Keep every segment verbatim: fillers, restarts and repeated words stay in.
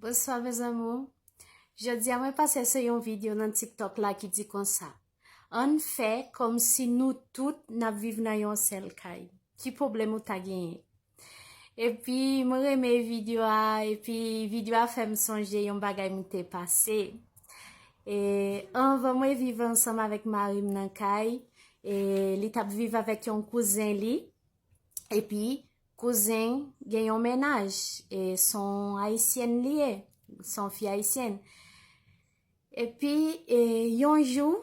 Bonswa, mes amours. Jodi a mwen pase sou yon videyo nan TikTok la ki di konsa: ann fè kòmsi nou tout n ap viv nan yon sèl kay. Ki pwoblèm ou ta genyen? Epi mwen renmen videyo a, epi videyo a fè m sonje yon bagay mwen te pase. E anvan mwen viv ansanm avèk mari m nan kay, e li t ap viv avèk yon kouzen li. Epi kouzen gen yon mennaj, e se yon ayisyèn li ye, se yon fi ayisyèn. Epi e, yon jou,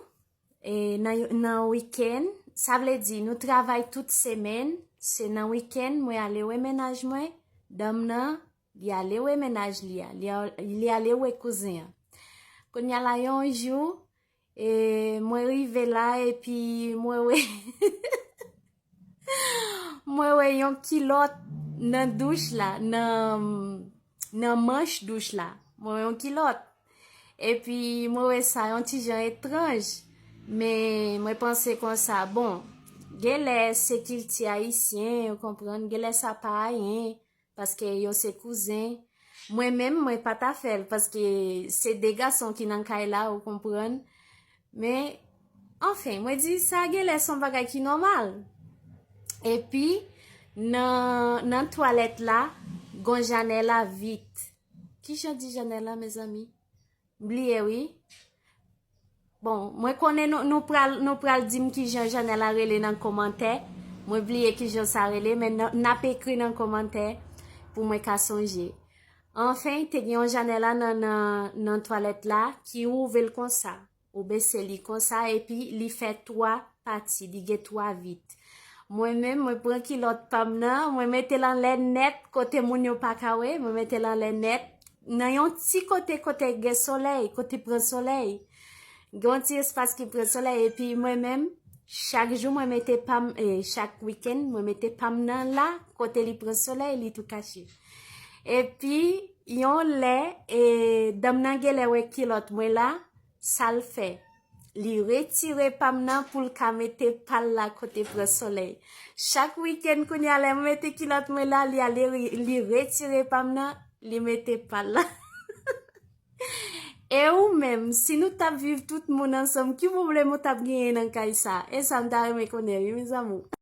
e, nan, nan wikenn, sa vle di nou travay tout semèn, se nan wikenn mwen ale wè mennaj mwen, danm nan, li ale wè mennaj li a, li, a- li ale wè kouzen an. Kounye a la yon jou, e, mwen rive la epi mwen wè, mwen wè yon kilòt nan douch la, nan, nan manch douch la. Mwen wè yon kilòt. Epi mwen wè sa yon ti jan etranj. Men mwen panse konsa, bon, genlè se kilti ayisyen, ou konprann, genlè sa pa ayen, paske yo se kouzen. Mwen menm, mwen pa ta fè l, paske se de gason ki nan kay la, ou konprann. Men, anfen, mwen di sa genlè se yon bagay ki nòmal. Epi, nan, nan twalèt la, gon Janèla vit. Ki jan di Janèla, mezanmi? M bliye, wi. Bon, mwen konnen nou, nou pral, nou pral di m ki jan Janèla rele nan kòmantè. Mwen bliye ki jan sa rele, men n, n ap ekri nan kòmantè pou mwen ka sonje. Anfen, te gen yon Janèla nan, nan, nan twalèt la ki ouvè l konsa. Ou bese li konsa, epi li fè twa pati, li gen twa vit. Mwen menm, mwen pran kilòt pa m nan, mwen mete l anlè nèt, kote moun yo pa ka wè, mwen mete l anlè nèt. Nan yon ti kote, kote gen solèy, kote pran solèy. Gen yon ti espas ki pran solèy, epi mwen menm, chak jou mwen mete pa m, e, chak wikenn, mwen mete pa m nan la, kote li pran solèy, li tou kache. Epi, yon lè, e, danm nan genlè wè kilòt mwen la, sa l fè? Li retire pa m nan pou l ka mete pa l la kote pran solèy. Chak wikenn kounye a lè m mete kilòt mwen la, li ale re- li retire pa m nan, li mete pa l la. E ou menm, si nou t ap viv tout moun ansanm, ki pwoblèm ou t ap genyen nan kay sa? E sa m ta renmen konnen, wi, mes amours.